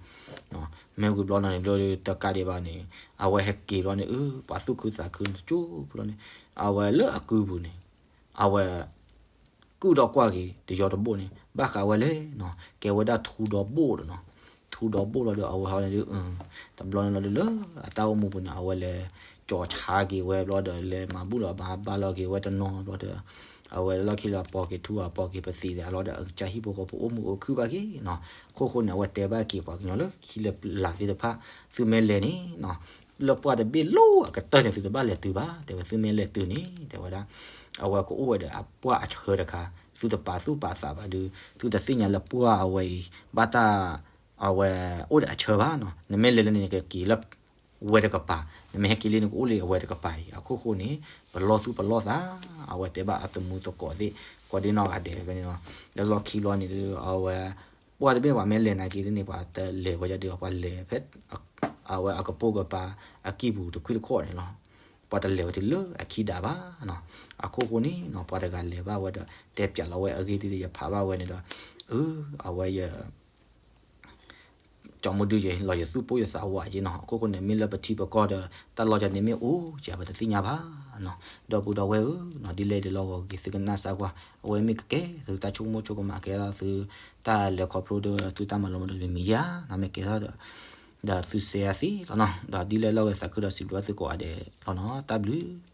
မ့ၢ်ဝံၤဘျီနီၤန့ၣ် ဘျီဒီးတကးဒံးဘၣ်န့ၣ် အဝဲဟဲက့ၤဘျီန့ၣ် အၢ ပှၤသူၣ်ခုသးခုန့ၣ် တကၠိပူၤလီၤန့ၣ် အဝဲလၢအကုပူၤန့ၣ် အဝဲ ကုၢ်ဒီးကွၢ်က့ၤ တယီတဘိၣ်န့ၣ် ဘၣ်ဃးဝဲလဲၣ်နီၤ ကဲဝဲဒၣ်ထူဒီဘိၣ်ဒီးနီၤ, ထူဒီဘိၣ်လီၤဒီး အဝဲဟီန့ၣ်ဒုး တဘျီန့ၣ်လီၤဒုး လၢအတၢ်အိၣ်မူပူၤန့ၣ် အဝဲလဲၤကၠီၤဆါက့ၤဝဲဘျီဒီး လဲၤမၤဘူၣ်လီၤဘၣ်ဘါလီၤက့ၤဝဲတနီၤဘျီဒီး အဝဲလၢလီၢ်ခံလၢအပိာ်က့ၤထူအပိာ်က့ၤပသံးသးလီၤဒီး အကစၢ်ဟံၣ်ဖိဃီဖိအိၣ်မုာ်အိၣ်ခုၣ်ဘၣ်က့ၤနီၤ, အခိၣ်ဃိန့ၣ် အဝဲတဲဘၣ်က့ၤပှၤကညီလၢခံလၢလာ်သ့ၣ်တဖၣ် သုမ့ၢ်လဲၤန့ၣ်နီၤ လၢပှၢ်တဘ့ၣ်လီၤအကတၢၢ်န့ၣ် သုတဘၣ်လဲၤတုၤဘၣ် တဲဝဲ သုမ့ၢ်လဲၤတုၤန့ၣ် တဲဝဲဒၣ် အဝဲကအိၣ်ဝဲဒီးအပှၢ်အဆၢတခါ သုတပာ်သူၣ်ပာ်သးဘၣ်ဒုး သုတသ့ၣ်ညါလၢပှၢ်အဝဲအံၤ ဘၣ်တၢ် အဝဲအိၣ်ဒီးအဆၢဘၣ်နီၤ, နမ့ၢ်လဲၤလၢန့ၣ် နကက့ၤလၢ ဝဲတကပၤ, နမ့ၢ်ဟဲက့ၤလံန့ၣ် ကအိၣ်လၢအဝဲတကပၤအံၤ အခိၣ်ဃိန့ၣ် ပလီၢ်သူၣ်ပလီၢ်သး အဝဲတဲဘၣ်အသမူသကိးသ့ၣ် ကိးဒ်နီၢ်ဂၤဒဲးဖဲန့ၣ်လီၤ, လၢလီၢ်ခံဘျီန့ၣ်ဒီး အဝဲ ပှၢ်တဘ့ၣ်ပှၤမ့ၢ်လဲၤနာ်က့ၤသ့ၣ်န့ၣ် ပှၤတလဲၤဝဲဒၣ်ဒီး ပှၤလဲၤဖဲ အဝဲအကပိာ်ကပၤအကံၢ်ပူၤတခွံတခီၣ်န့ၣ်လီၤ, ပှၤတလဲၤဝဲတုၤလၢအခံဒးဘၣ်နီၤ, အခိၣ်ဃိန့ၣ်နီၤ ပှၤတဂၤလဲၤဘၣ်ဝဲဒီး တဲပၠးလီၤဝဲအဂ့ၢ်ဒ်ယဖးဘၣ်ဝဲန့ၣ်ဒီး အၢ အဝဲယ ကၠီမူဒုယဲ လီၤယသူၣ်ပိၢ်ယသးဝးက့နီၤ, အခိၣ်ဃိန့ၣ် မ့ၢ်လၢပထံပကီၢ်ဒီး တၢ်လီၢ်ယၤန့ၣ်မ့ၢ်အိၣ်ကဲ ပတသ့ၣ်ညါဘၣ်နီၤ, ဒီပုၢ်ဒီဝဲၢ်ဧၢနီၤ ဒ်လဲၣ်ဒ်လဲၣ်ဂီၤဂ့ၤ သုကနၣ်စၢ်ကွၢ် အဝဲမ့ၢ်ကကဲသုတၢ်ဆိကမိၣ်ဆိကမး ကဲထီၣ်သုတၢ်လဲၤခီဖျိဒီး သုတၢ်မၤလိမၤဒိးတမံၤယါနီၤ မ့ၢ်ကဲထီၣ်ဒီး ဒီးသုစဲအသ့လီၤနီၤ, ဒီးဒ်လဲၣ်လီၤဂ့ၤ သးခုဒီးစံးဘျုးဘၣ်သုကိးဂၤဒဲးလီၤနီၤ, တၢ်ဘျုး